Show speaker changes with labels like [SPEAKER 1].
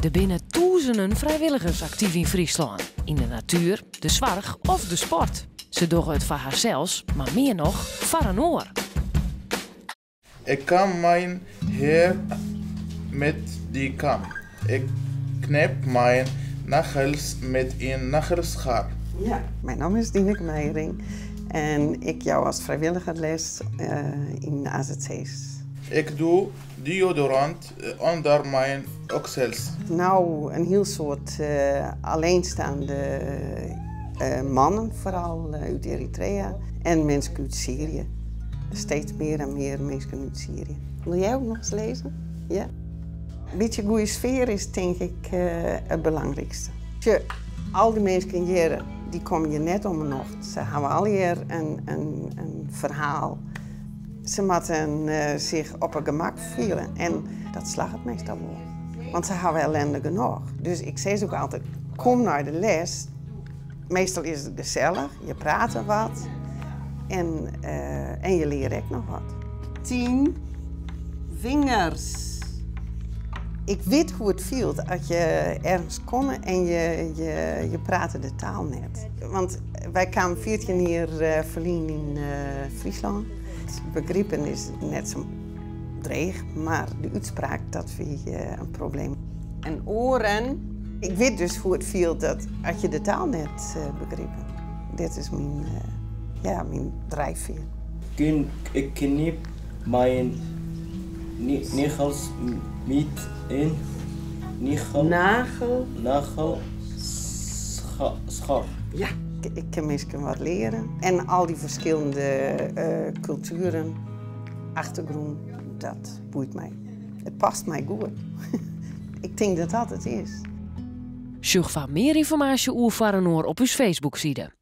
[SPEAKER 1] Der binne tûzenen frijwilligers aktyf yn Fryslân. Yn de natuer, de soarch of de sport. Se dogge it foar harsels, mar mear noch foar in oar.
[SPEAKER 2] Ik kam mijn haar met de kam. Ik knip mijn nagels met een nagelschaar.
[SPEAKER 3] Ja, mijn namme is Dineke Meijering en ik jou as frijwilliger les yn AZC's.
[SPEAKER 2] Ik doe deodorant onder mijn oksels.
[SPEAKER 3] No, in hiel soad alleenstaande mannen, foaral út Eritrea en minsken út Syrië. Steeds mear en mear minsken út Syrië. Wol jij ek nochris lêze? Ja? In bytsje goede sfear is tink ik it belangrykste. Sjoch, al dy minsken hjir, dy komme hjir net om 'e nocht. Se hawwe allegear in ferhaal. Se moatte sich op 'e gemak fiele en dat slagget meastal wol. Want se hawwe ellinde genôch. Dus ik sis ek altyd, kom nei de les. Meastal is it gesellich, je prate wat en je leare ek noch wat. 10 fingers. Ik wit hoe't it fielt as je ergens komme en je prate de taal net. Want wy kamen 14 jier ferlyn yn Fryslân. It begripen is net sa dreech, mar de útspraak, dat wie in probleem. En oaren. Ik wit dus hoe't it fielt dat as je de taal net begripe. Dit is myn, ja, myn drijfveer.
[SPEAKER 4] Ik knip mijn nagels met een nagel.
[SPEAKER 3] Nagel.
[SPEAKER 4] Nagelschaar.
[SPEAKER 3] Ja, ik kin minsken wat leare. En al dy ferskillende kultueren, achtergrûn, dat boeit my. It past my goed. Ik tink dat dat it is.
[SPEAKER 1] Sjoch foar mear ynformaasje oer Foar in Oar op ús Facebookside.